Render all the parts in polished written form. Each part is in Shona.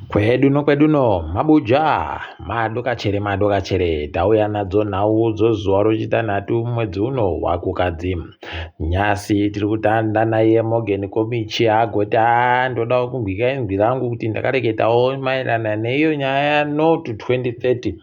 Kwedu nokweduno mabuja madokachere madokachere tauya nadzo nhau dzozuva rochitanhatu mwedzi uno wakukadzi. Nhasi tiri kutanda naiye Morgan Komichi agoti haa ndodawo kubika inzwi rangu kuti ndakareketawo maererano neiyo nyaya no to 2030.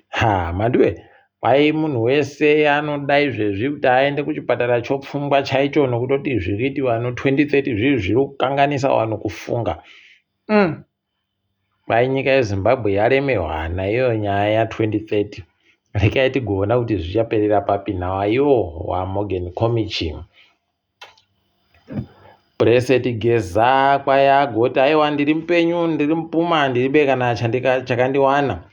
Ha Mhanduwe Kwai munhu wese anoda izvezvi kuti aende kuchipatara chopfungwa chaicho nokutoti zviri kuitiwa no 2030 zviri zviri kukanganisa vanhu kufunga. Kwai nyika yeZimbabwe yaremerwa naiyo nyaya ya 2030. Rekai tigoona kuti zvichaperera papi nawaiwo waMorgan Komichi. Blessed Geza kwai agoti aiwa ndiri mupenyu ndiri mupuma ndiribe kana chakandiwana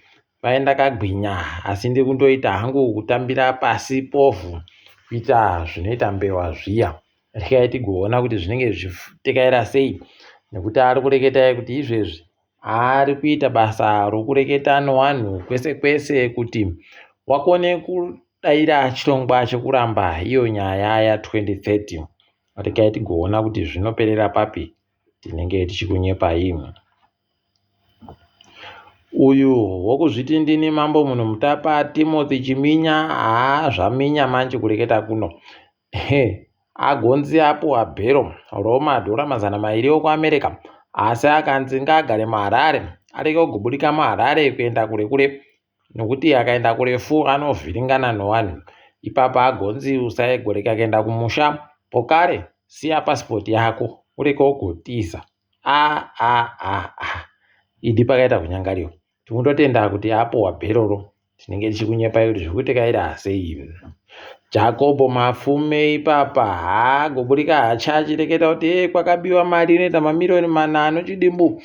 kwai ndakagwinya asi ndiri kundoita hangu kutambira pasi povhu kuita zvinoita mbewa zviya regai tigoona kuti zvinenge zvichitekaira sei nekuti ari kureketai kuti izvezvi ari kuita basa rokureketa nowanhu kwese kwese kuti wakone kudaira chirongwa chekuramba iyo nyaya ya 2030 regai tigoona kuti zvinoperera papi tinenge tichikunyepai uyu wokuzviti ndini mambo munhu mutapa Timothy Chiminya haa zvaminya manje kureketa kuno He, agonzi apuwa bhero romadhora 200 okuAmerica asi akanzi ngaagare muHarare arege kugubudika muHarare kuenda kure kure nokuti akaenda kurefu anovhiringana nowanhu. Ipapa agonzi usaigoreka kuenda kumusha pokare siya pasipoti yako urege kugotiza. A a a a idi pakaita kunyangariwa. Tinototenda kuti apuwa bheroro tinenge tichikunyepai kuti zviri kuitika iri asei. Jacob Mafume ipapa haagoburika hacha achireketa kuti e kwakabiwa mari inoita mamiriyoni mana anochidimbu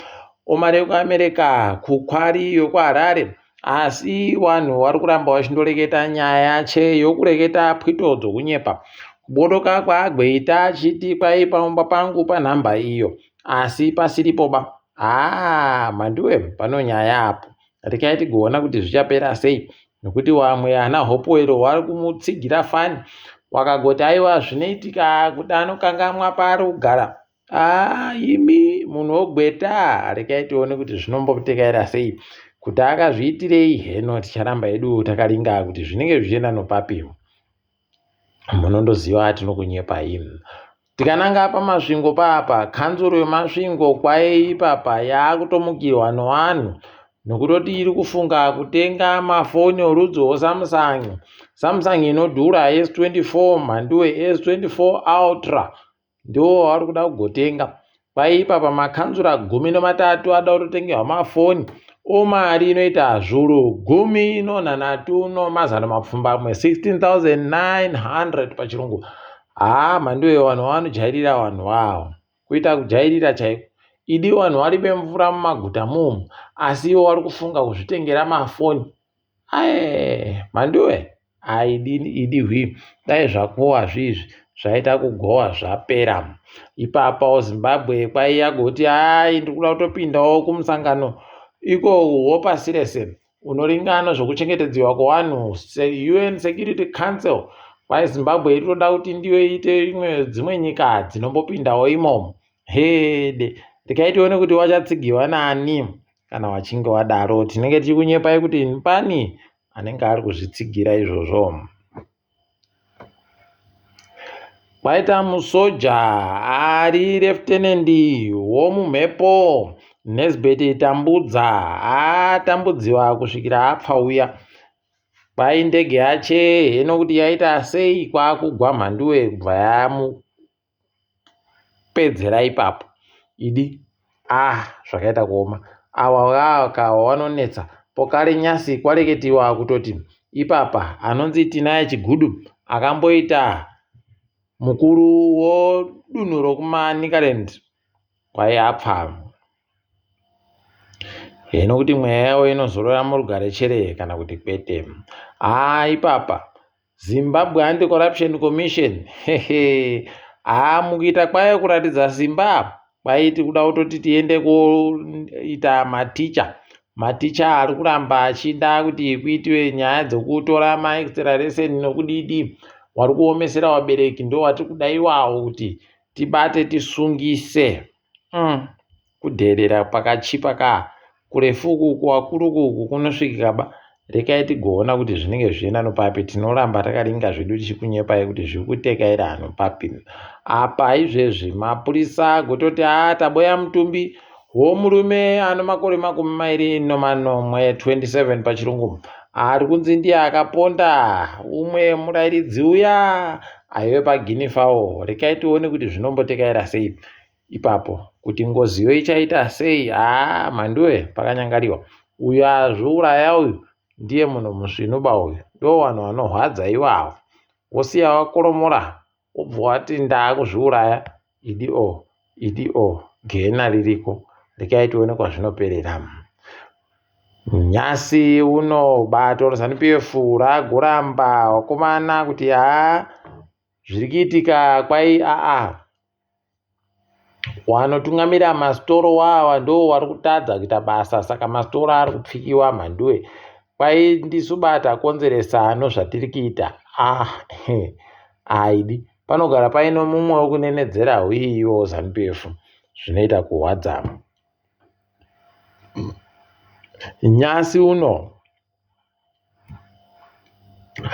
omari yekuAmerica kukwari yokuHarare asi vanhu vari kuramba vachindoreketa nyaya che yokureketa pwito dzokunyepa kubodoka kwaagweita achiti kwai pamumba pangu panhamba iyo asi pasiripoba Haa Mhanduwe pano nyaya apo. Rekai tigoona kuti zvichapera sei nekuti wamwe ana Hopewell wari kumutsigira fani wakagoti aiwa zvinoitika kuti anokangamwa paari kugara. Haa imi munhu wogweta rekai tione kuti zvinombotekaira sei kuti akazviitirei heno ticharamba hedu takaringa kuti zvinenge zvichienda nopapi. Munondoziva tinokunyepai. Tikananga paMasvingo papa, kanzuru yeMasvingo kwai ipapa yakutomukirwa nevanhu nokutoti iri kufunga kutenga mafoni orudzi rweSamsung. Samsung inodhura S24 mhanduwe S24 Ultra ndiwo wavari kuda kugotenga. Kwai ipapa makanzura 13 ada kutotengerwa mafoni omari inoita zvuru 17,900 16,900 pachirungu. Haa mhanduwe vanhu vanojairira vanhu vawo kuita kujairira chaiko idi vanhu varibe mvura mumaguta mumu asi ivo vari kufunga kuzvitengera mafoni ae mhanduwe aidi idi hwi dai zvakuwa zviizvi zvaita kugowa zvapera ipapawo zimbabwe kwaiya goti ai ndiri kuda kutopindawo kumusangano iko wopasi rese unoringana zvokuchengetedziwa kwevanhu seUN Security Council kwai Zimbabwe iri kutoda kuti ndiyo iite imwe dzimwe nyika dzinombopindawo imomo hede rekai tione kuti wachatsigiwa nani kana wachinge wadaro tinenge tichikunyepai kuti pani anenge ari kuzvitsigira izvozvo Kwaita musoja ari lieutenant womumhepo Nesbert Tambudza atambudziwa kusvikira apfa uya. Kwai ndege yache heno kuti yaita sei kwakugwa mhanduwe kubva yamu pedzera ipapo idi ah zvakaita kuoma awa vakawa wanonetsa pokare nyasi kwareketiwa kutoti ipapa anonzi Tinaye Chigudu akamboita mukuru wodunhu rokuManicaland kwai apfa heno kuti mweya yavo inozorora murugare chere kana kuti kwete haa ipapa Zimbabwe Anti-Corruption Commission hehe haa mukuita kwayo kuratidza simba kwaiti kuda kutoti tiende koita maticha maticha ari kuramba achida kuti kuitiwe nyaya dzekutora maextra lesson nokudidi wari kuomesera vabereki ndo watiri kuda iwawo kuti tibate tisungise mm. Kudheerera pakachipa ka kurefu uku kuwakuru uku kunosvikika ba. Rekai tigoona kuti zvinenge zvichienda nopapi. Tinoramba takaringa zvedu tichikunyepai kuti zviri kutekaira nopapi. Apa izvezvi mapurisa agototi haa taboya mutumbi womurume ano makore 27 27 pachirungu ari kunzi ndiye akaponda umwe murairidzi uya aive paGuinea Fowl. Rekai tione kuti zvinombotekaira sei ipapo kuti ngoziyo ichaita sei. Haa mhanduwe pakanyangariwa uyu azviuraya uyu ndiye munhu musvinuba uyu ndo vanhu vanorwadza iwavo wosiya wakoromora wobva wati ndaakuzviuraya idi o idi o gehena ririko. Rekai tione kwazvinoperera. Nhasi uno bato reZanu PF ragoramba vakomana kuti haa zviri kuitika kwai aa wanotungamira masitoro wawa ndo wari kutadza kuita basa saka masitoro ari kupfikiwa mhanduwe kwai ndisu ba takonzeresa nozvatiri kuita. Ah aidi panogara paine mumwe wekunenedzera huiyiwo Zanu PF zvinoita kurwadza. Nyasi uno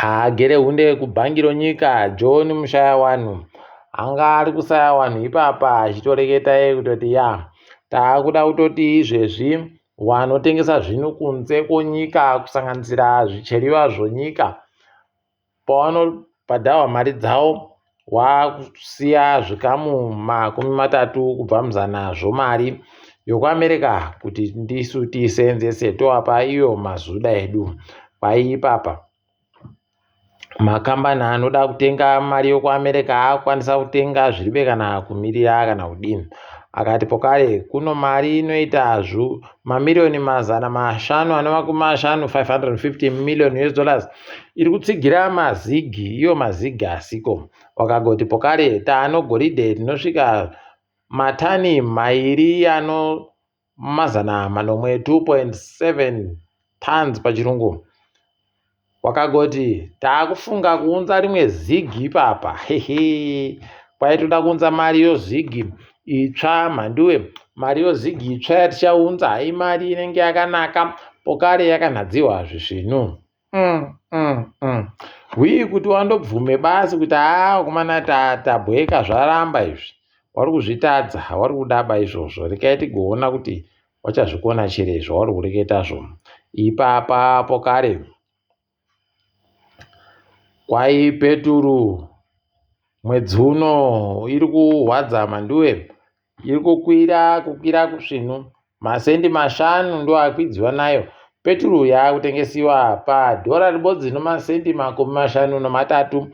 Agere hunde kubhangi ronyika John Mushayawanhu anga ari kusayawanhu ipapa achitoreketa iye kutoti ya taakuda kutoti izvezvi wanotengesa zvinhu kunze kwonyika kusanganisira zvicheriwa zvonyika pavanobhadharwa mari dzavo wakusiya zvikamu 30 kubva muzana zvomari yokuAmerica kuti ndisu tiiseenzese tovapa iyo mazuda edu. Kwai ipapa makambani anoda kutenga mari yokuAmerica akukwanisa kutenga zviribe kana kumirira kana kudini. Akati pokare kuno mari inoita mamiriyoni 550 550 million US dollars iri kutsigira mazigi iyo mazigi asiko. Wakagoti pokare taano goridhe rinosvika matani 2 ano 700 2.7 tons pachirungu. Wakagoti taakufunga kuunza rimwe zigi ipapa hehe kwaitoda kuunza mari yozigi itsva mhanduwe mari yozigi itsva yatichaunza imari inenge yakanaka pokare yakanhadziwa zvisvinu. Hwii kuti wandobvume basi kuti haa kumana tabweka zvaramba izvi wari kuzvitadza wari kudaba izvozvo rekai tigoona kuti wachazvikona chere zvauri kureketazvo ipapa pokare kwai peturu mwedzi uno iri kuhwadza mhanduwe iri kukwira kukwira kusvinu masendi 5 ndo akwidziwa nayo peturu yaakutengesiwa padhora ribodzi nomasendi 53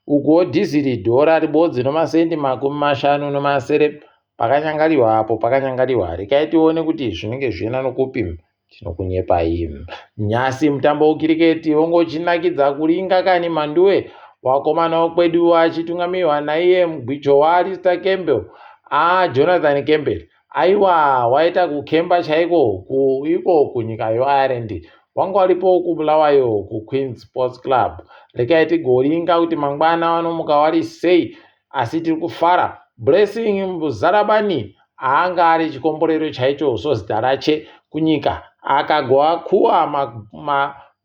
ukuwo dhiziri dhora ribodzi nomasendi 57 pakanyangariwa apo pakanyangariwa rekai tione kuti zvinenge zvichienda nokupi tinokunyepai. Nyasi mutambo wekiriketi wonge uchinakidza kuringa kani mhanduwe wakomana wekwedu achitungamirwa naiye mugwicho waAlistair Campbell a Jonathan Campbell aiwa waita kukemba chaiko iko kunyika yoIreland wanga waripo kuBulawayo kuQueens Sports Club. Rekai tigoringa kuti mangwana vanomuka wari sei asi tiri kufara. Blessing Muzarabani anga ari chikomborero chaicho sozita rache kunyika akagoakuwa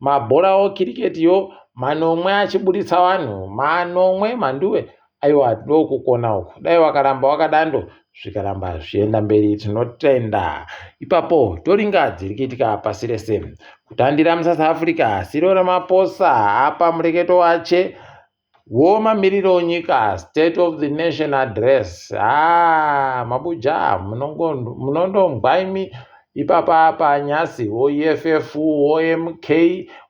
mabhora ma, ma okiriketi yo manomwe achiburitsa vanhu manomwe mhanduwe aiwa ndokukona uku dai wakaramba wakadando zvikaramba zvichienda mberi tinotenda ipapo toringa dziri kuitika pasi rese kutandira muSouth Africa siro ramaposa apa mureketo wache wo mamiriro onyika state of the nation address haa mabuja munondombwa imi ipapa apa nyasi woEFF woMK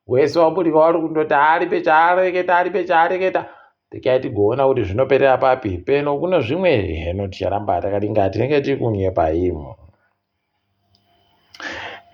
wese waburika wari kundoti aripe chaareketa aripe chaareketa tikai tigoona kuti zvinoperera papi peno kuno zvimwe heno ticharamba takaringa tinenge tiri kunyepa imo.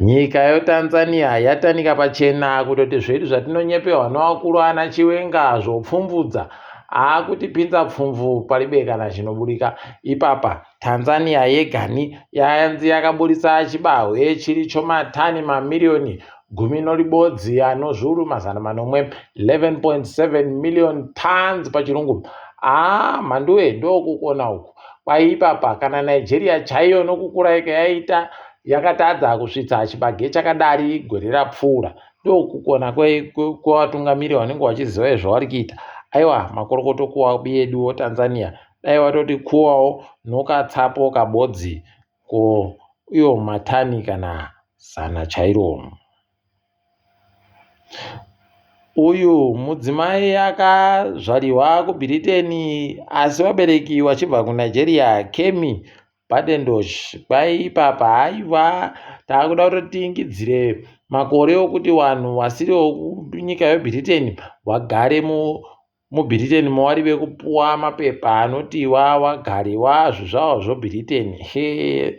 Nyika yoTanzania yatanika pachena kutoti zvedu zvatinonyepewa nevakuru ana Chiwenga zvopfumvudza akutipinza pfumvu paribe kana chinoburika ipapa. Tanzania yegani yanzi yakaburitsa chibahwe chiri chomatani mamiriyoni 11 ano zviuru 700 11.7 million tons pachirungu. Haa mhanduwe ndokukona uku. Kwai ipapa kana Nigeria chaiyo nokukura yaita yakatadza kusvitsa chibage chakadari gore rapfuura. Ndokukona kwevatungamiri vanenge vachiziva zvavari kuita. Aiwa makorokoto kuwabi yeduwo Tanzania. Dai watoti kuwawo nokatsapo kabodzi ko iwo matani kana zana chairo. Uyu mudzimai akazvarirwa kuBritain asi vabereki vachibva kuNigeria, Kemi Badenoch. Kwai ipapa haiwa taakuda kutoti tiingidzire makore okuti vanhu vasiri vekunyika yeBritain vagare muBritain mavari vekupuwa mapepa anoti wagare wazvo zvoBritain. He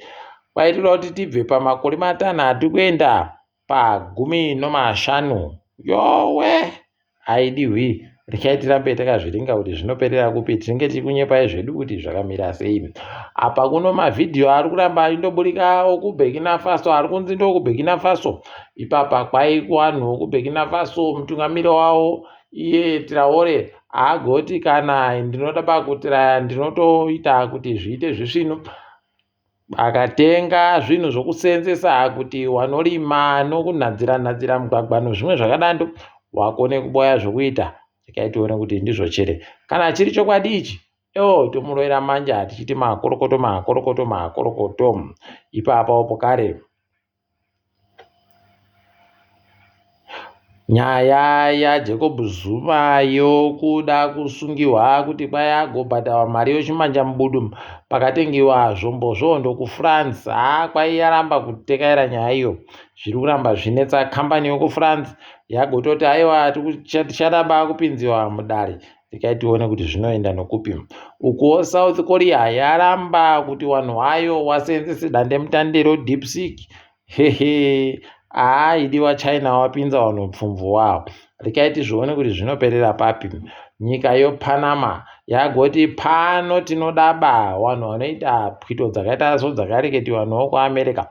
kwai toda kuti tibve pamakore matanhatu kuenda pagumi nomashanu. Yowe! Haidiwi. Rekai tirambe takazviringa kuti zvinoperera kupi. Tinenge tiri kunyepai zvedu kuti zvakamira sei. Apa kuno mavhidhiyo ari kuramba achindoburika okuBurkina Faso ari kunzi ndokuBurkina Faso. Ipapa kwai kuvanhu vokuBurkina Faso mutungamiri wavo iye Traore haagoti kana ndinoda pakutiraya ndinotoita kuti zviite zvisvinu. Akatenga zvinhu zvokuseenzesa kuti wanorima nokunhadzira nhadzira mugwagwa nozvimwe zvakadando wakone kuboya zvokuita. Rekai tione kuti ndizvo chere. Kana chiri chokwadi ichi, eo tomurovera manja tichiti makorokoto makorokoto makorokoto. Ipapawo pokare. Nyaya yaJacob Zuma yokuda kusungiwa kuti kwai agobhadharwa mari yochimanjamubudu pakatengiwa zvombo zvehondo kuFrance haa kwai yaramba kutekaira nyaya iyo. Zviri kuramba zvinetsa kambani yokuFrance yagototi aiwa ticharamba kupinziwa mudare rekai tione kuti zvinoenda nokupi. Ukuwo South Korea yaramba kuti wanhu wayo waseenzese dandemutande roDeepSeek Hehe haa idi waChina wapinza vanhu pfumvu wawo. Rekai tizvione kuti zvinoperera papi. Nyika yoPanama yagoti pano tinoda ba vanhu vanoita pwito dzakaita sodzakareketiwa nokuAmerica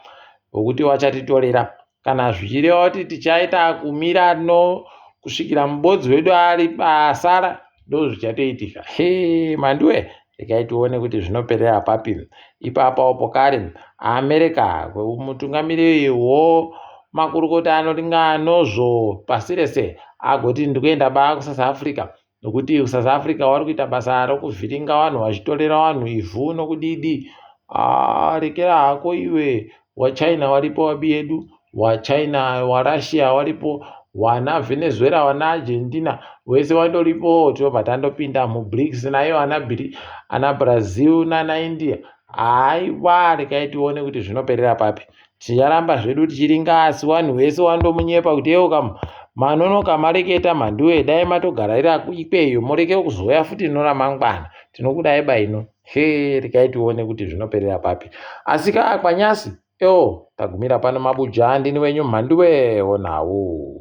vokuti vachatitorera kana zvichireva kuti tichaita kumira no kusvikira mubodzi wedu ari asara ndozvichatoitika he manduwe regai tione kuti zvinoperera papi ipapawo pokare america mutungamiriri wo makurukota anoringa nozvo pasi rese agoti ndikuenda baa kusouth africa nokuti kusouth africa wari kuita basa rokuvhiringa vanhu vachitorera vanhu ivhu nokudidi ah, rekera hako iwe wachina waripo wabi yedu wachina warussia waripo wana venezuela wana argentina wese wandoripo tinobva tandopinda mubrics nayo ana, ana brazil nana india haiwa rekai tione kuti zvinoperera papi ticharamba zvedu tichiringa asi wanhu wese wandomunyepa kuti yeuka manonoka mareketa mhanduwe dai matogaraira ikweyo mureke kuzouya futi noramangwana tinokudai baino he rekai tione kuti zvinoperera papi asi ka kwanyasi eo tagumira pano mabuja ndini wenyu mhanduwe onhau.